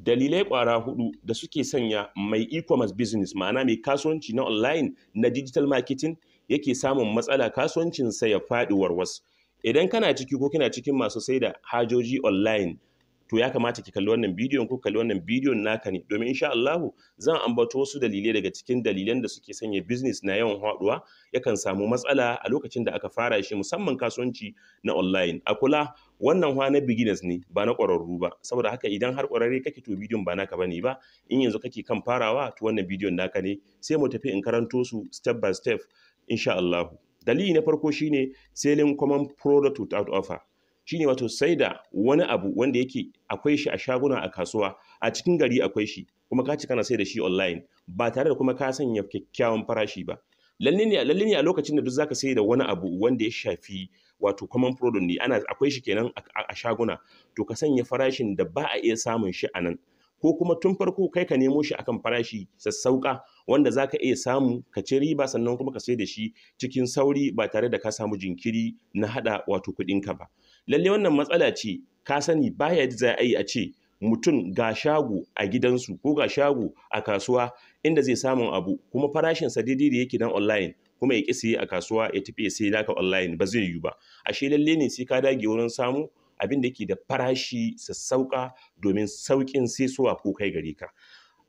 Dalilai ƙwara huɗu da suke sanya mai e-commerce business, ma'ana mai kasuwanci na online na digital marketing, yake samun matsala kasuwancinsa ya faɗi warwas. Idan kana ciki ko kina cikin masu sai da hajoji online, to ya kamata ki kalli wannan bidiyon ko kalli wannan bidiyon, naka ne, domin insha Allahu zan ambato wasu dalilai daga cikin dalilan da suke sanya business na yawan haɗuwa, yakan samu matsala a lokacin da aka fara shi, musamman kasuwanci na online. A kula, wannan hwa na beginners ne, ba na ƙwararru ba. Saboda haka idan har ƙwararre kake, to bidiyon ba naka bane ba. In yanzu kake kan farawa, to wannan bidiyon naka ne. Sai mu tafi in karanto su step by step insha Allahu. Dalili na farko shine selling common product without offer, shine wato sai da wani abu wanda yake akwai shi a shaguna, a kasuwa, a cikin gari akwai shi, kuma ka ci kana sai da shi online ba tare da kuma ka sanya kyakkyawan farashi ba. Lalle ne a lokacin da duk zaka sai da wani abu wanda ya shafi wato common product ne, ana akwai shi kenan a shaguna, to ka sanya farashin da ba a iya samun shi a nan, ko kuma tun farko kai ka nemo shi akan farashi sassauka wanda zaka iya samu ka ci riba, sannan kuma ka sai da shi cikin sauri ba tare da ka samu jinkiri na hada wato kuɗinka ba. Lalle wannan matsala ce. Ka sani, baya da za a yi a ce mutum ga shago a gidansu ko ga shago a kasuwa inda zai samun abu kuma farashinsa daidai da yake dan online, kuma ya ƙi siye a kasuwa, ya tafi ya sayi naka online. Ba zai yiwu ba. Ashe lalle ne sai ka dage wurin samu abin da yake da farashi sassauka domin sauƙin saisuwa ko kai gare ka.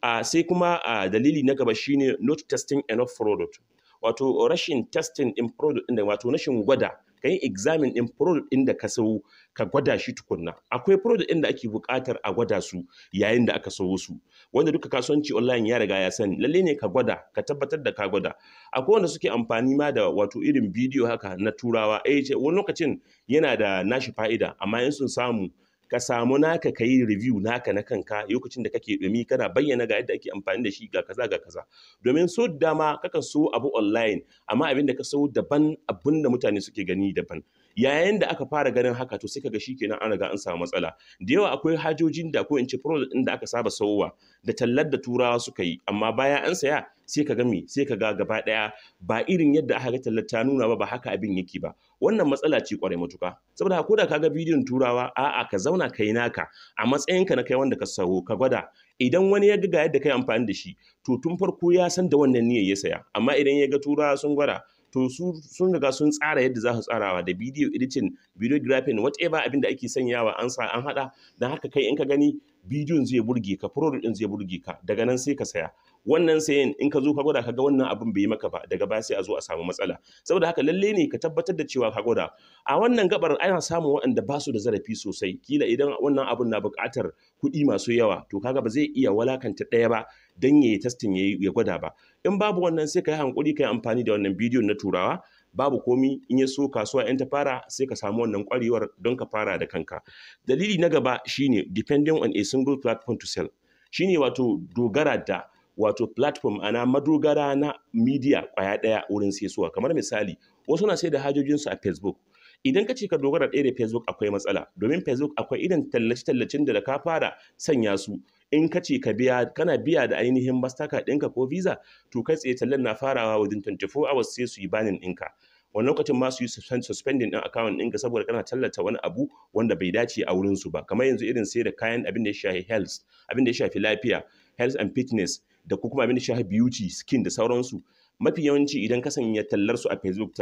A sai kuma a dalili na gaba shine not testing enough product, wato rashin testing din product ɗin da wato rashin gwada, ka yi examine ɗin product ɗin da ka sau, ka gwada shi tukunna. Akwai product ɗin da ake buƙatar a gwada su yayin da aka sawo su, wanda duka kasuwanci online ya riga ya sani. Lalle ne ka gwada, ka tabbatar da ka gwada. Akwai wanda suke amfani ma da wato irin bidiyo haka na Turawa. Eh, wani lokacin yana da nashi fa'ida, amma in sun samu, ka samu naka, ka yi review naka na kanka lokacin da kake ɗumi, kana bayyana ga yadda ake amfani da shi, ga kaza, ga kaza. Domin so dama kakan so abu online, amma abin da ka so daban, abin da mutane suke gani daban. Yayin da aka fara ganin haka, to sai kaga shikenan, an riga an samu matsala da yawa. Akwai hajojin da, ko in ce product din da aka saba sauwa da tallar da Turawa suka yi, amma bayan an saya sai ka ga me? Sai ka ga gaba daya ba irin yadda aka ga tallar ta nuna ba, ba haka abin yake ba. Wannan matsala ce kwarai matuka. Saboda ko da ka ga bidiyon Turawa, a'a, ka zauna kai naka a matsayinka na kai wanda ka sawo, ka gwada. Idan wani ya ga yadda kai amfani da shi, to tun farko ya san da wannan niyyar ya saya. Amma idan ya ga Turawa sun gwada, to su sun riga sun tsara yadda za su tsarawa da video editing, videographing, whatever abin da ake sanyawa, an sa an hada. Dan haka kai in ka gani, bidiyon zai burge ka, product din zai burge ka, daga nan sai ka saya. Wannan sayen, in ka zo ka gwada, ka ga wannan abin bai yi maka ba, daga baya sai a zo a samu matsala. Saboda haka lalle ne ka tabbatar da cewa ka gwada. A wannan gabar ana samun waɗanda ba su da zarafi sosai. Kila idan wannan abun na buƙatar kuɗi masu yawa, to kaga ba zai iya walakanta ɗaya ba dan ya yi testing, ya gwada ba. In babu wannan, sai ka yi hankuri, ka yi amfani da wannan bidiyon na Turawa, babu komi. In ya so kasuwa in ta fara, sai ka samu wannan kwarewar don ka fara da kanka. Dalili na gaba shine depending on a single platform to sell, shine wato dogara da wato platform, ana madogara na media kwaya daya wurin saisuwa. Kamar misali, wasu na sai da hajojinsu a Facebook. Idan ka ce ka dogara ɗaya da Facebook, akwai matsala, domin Facebook akwai irin tallace-tallacen da ka fara sanya su, in ka ce ka biya, kana biya da ainihin Mastercard ɗinka ko Visa, to kai tsaye tallan na farawa, within 24 hours sai su yi banning ɗinka. Wani lokacin ma su yi suspending ɗin account ɗinka, saboda kana tallata wani abu wanda bai dace a wurin su ba. Kamar yanzu irin sai da kayan abin da ya shafi health, abin da ya shafi lafiya, health and fitness, da kuma abin da ya shafi beauty, skin da sauransu. Mafi yawanci idan ka sanya tallar su a Facebook,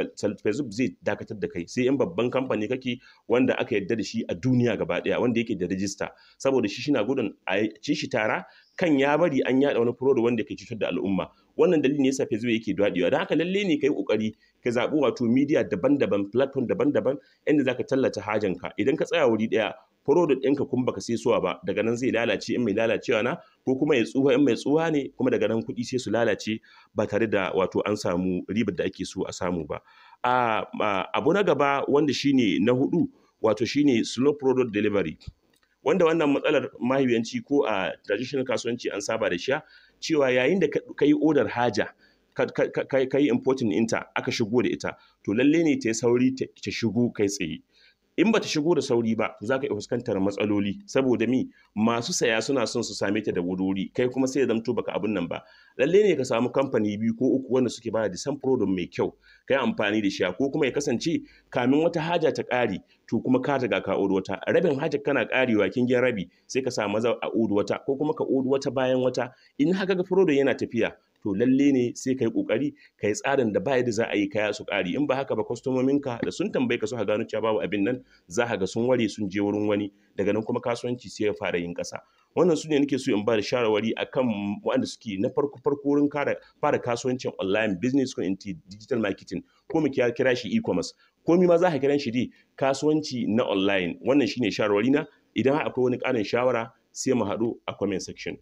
Facebook zai dakatar da kai, sai in babban kamfani kake wanda aka yarda da shi a duniya gaba daya, wanda yake da rijista, saboda shi shina gudun a ci shi tara kan ya bari an yada wani product wanda ke cutar da al'umma. Wannan dalilin ne yasa Facebook yake dadewa. Don haka lalle ne kai kokari ka zabi wato media daban-daban, platform daban-daban inda zaka tallata hajanka. Idan ka tsaya wuri daya, product ɗinka kuma baka sai suwa ba, daga nan zai lalace in mai lalacewa na, ko kuma ya tsuha in mai tsuha ne, kuma daga nan kuɗi sai su lalace ba tare da wato an samu ribar da ake so a samu ba. Abu na gaba, wanda shine na hudu, wato shine slow product delivery, wanda wannan matsalar mahiyanci ko a traditional kasuwanci an saba da shi, cewa yayin da ka yi odar haja, ka yi importing inta, aka shigo da ita, to lalle ne ta yi sauri ta shigo kai tsaye. In bata shigo da sauri ba, to zaka iya fuskantar matsaloli, saboda mi? Masu saya suna son su same ta da wuri, kai kuma sai ya zamto baka abun nan ba. Lalle ne ka samu kamfani biyu ko uku wanda suke bada the same product mai kyau, kai amfani da shi, ko kuma ya kasance kamin wata haja ta ƙare, to kuma ka riga ka odo wata. Rabin hajar kana ƙarewa, kin ga rabi, sai ka sa maza a odo wata, ko kuma ka odo wata bayan wata. In haka ga product yana tafiya, to lalle ne sai ka yi ƙoƙari ka yi tsarin da ba yadda za a yi kaya su ƙare. In ba haka ba, kwastomominka da sun tambaye ka suka gano cewa babu abin nan, za ka ga sun ware sun je wurin wani. Daga nan kuma kasuwanci sai ya fara yin ƙasa. Wannan su ne nake so in ba da shawarwari akan waɗanda suke na farko farko wurin fara kasuwancin online business ko in digital marketing, ko mu kira shi e-commerce, ko mi ma za ka kiran shi dai, kasuwanci na online. Wannan shine shawarwari na. Idan akwai wani ƙarin shawara, sai mu haɗu a comment section.